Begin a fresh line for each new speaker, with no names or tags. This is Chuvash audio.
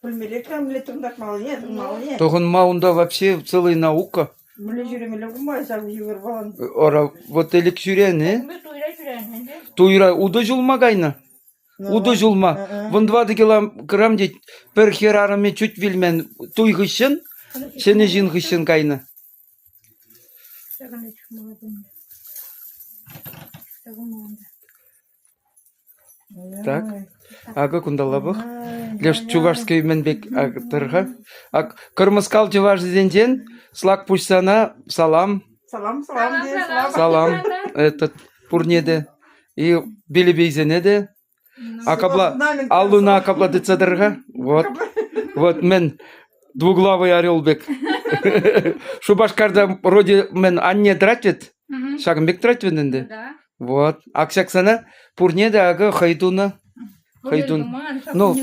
Пӗлмелле мӗнле тӑхӑнтартмаллине, тӑхӑнмаллине.
Тӑхӑнма унта вообще целая наука.
Мӗнле ҫӳремелле кумай ҫав йывӑр балан.
Ара, вот ӗлӗк ҫӳренӗ.
Туйра ҫӳренӗ.
Туйра утӑ ҫулма кайнӑ. Утӑ ҫулма. Вун тӑватӑ килограмм тет пӗр хӗрарӑмӗ чуть вилмен. Туй хыҫҫӑн, ҫӗнӗ ҫын хыҫҫӑн кайнӑ. Так, акӑ кунталла пӑх. Леш чувашский мӗн пек тӑр-ха. Ак Кӑрмӑскал чӑвашӗсенчен слак пуҫсана салам.
Салам, салам, салам.
Салам. Этот пурне те. И Белебейсене те. А капла аллуна капла тытса тӑр-ха. Вот. Вот мӗн двуглавый орел пек. Шупашкарта вроде мӗн анне тӑрать вӗт. Ҫакӑн пек тӑрать вӗт ӗнтӗ. Вот. Ак ҫаксана пурне те акӑ хӑй тунӑ. Хӑй тунӑ. Ну.